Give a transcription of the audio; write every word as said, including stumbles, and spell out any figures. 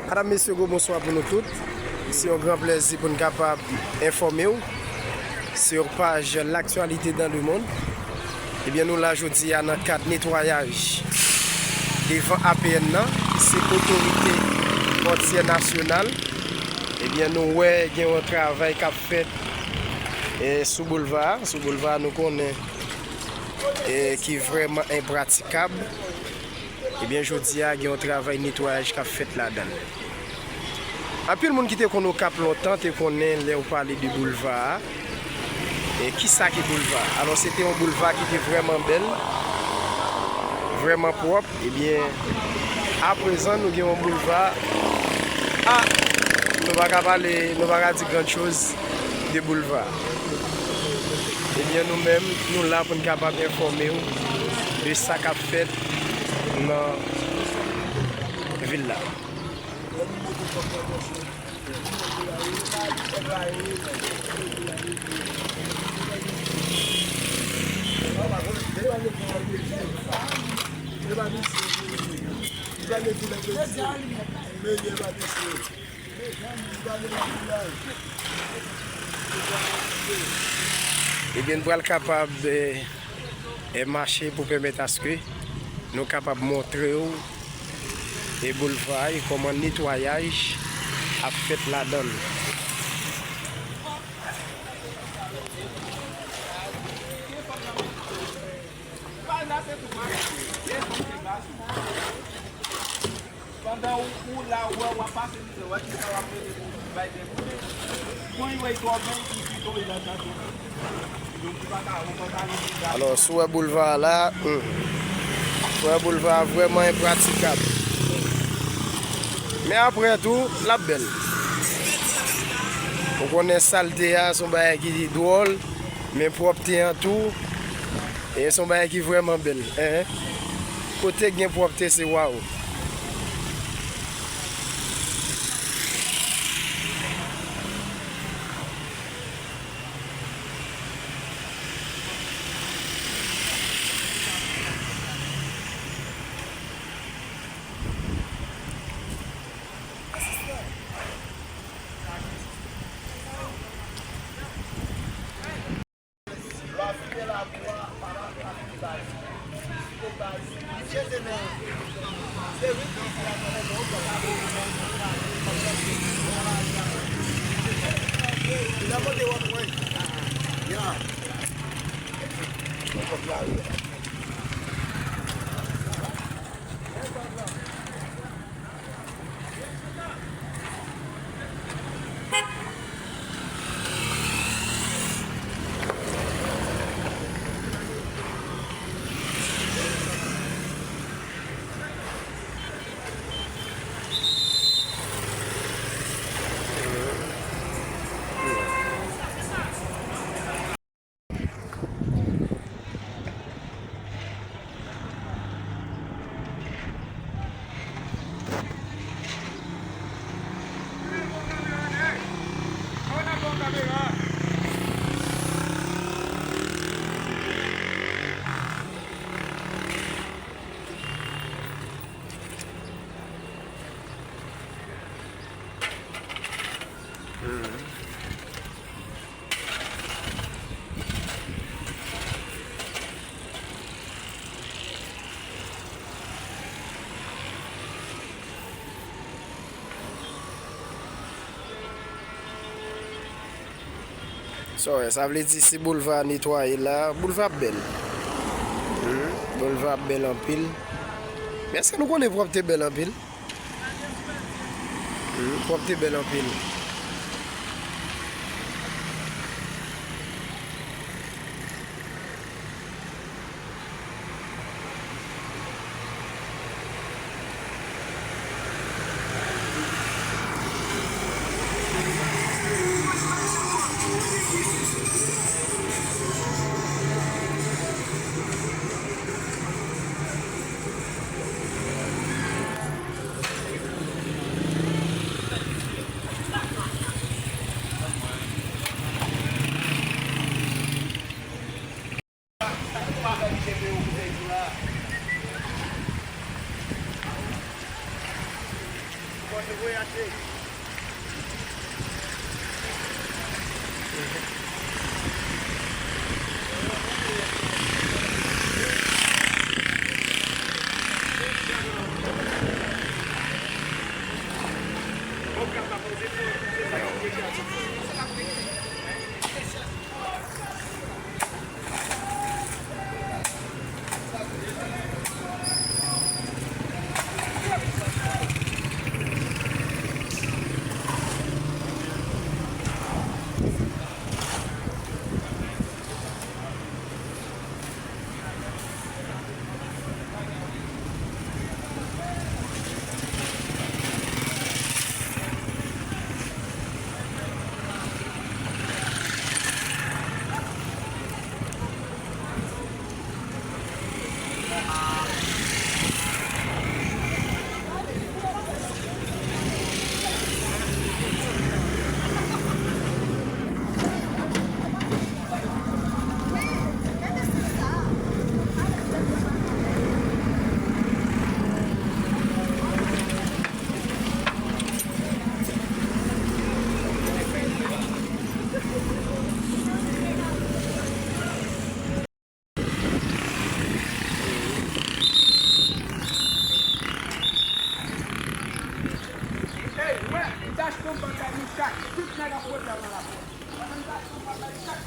Madam, mesye, gwo bonswa pou nou tout. Se yon gran plèzi pou n kapab enfòme w sur paj L'actualité dans le monde. Ebyen, nou la jodi a nan kad netwayaj devan A P N nan, ki se Otorite Pòtyè Nasyonal. Ebyen, nou wè gen yon travay k ap fèt, e, sou boulva a. Sou boulva a, nou konnen, e, ki vrèman enpratikab. Ebyen, jodi a, gen yon travay netwayaj k ap fèt ladan l. Anpil moun ki te konn Okap lontan te konnen lè w pale de boulva a, e kisa ki boulva? Alò, se te yon boulva ki te vrèman bèl, vrèman pwòp. Ebyen, aprezan, nou gen yon boulva. A, nou pa ka pale, nou pa ka di gran choz de boulva. Ebyen, nou menm, nou la pou n kapab enfòme w de sa k ap fèt nan vil la. Ebyen, n pral kapab, eh, eh, mache pou pèmèt aske nou kapab montre w e boulva a e kòman netwayaj ap fèt ladan l. Pandan ou, ou la, ou wè, w ap pase mizè, w wè ki sa w ap rele pou bay de kout. Bon, yon wè, yon wè, yon pito, yon la, tankou. Alò, si w wè boulva a la, hmm. Si w wè boulva a vrèman enpratikab. Men apre tou, l ap bèl. Ou konnen salte a, se yon bagay ki dwòl, men pwòpte an tou, e se yon bagay ki vrèman bèl. Enhen. Kote gen pwòpte, se waw. Sa w wè, sa vle di si boulva a netwaye la, boulva ap bèl. Hmm, boulva ap bèl anpil. Men èske nou konnen pwòpte bèl anpil? Hmm, pwòpte bèl anpil. Ey, wè, m t achte yon bagay nou chak. Tout nèg ap wote a nan lapòs. Mwen menm m t achte yon bagay chak.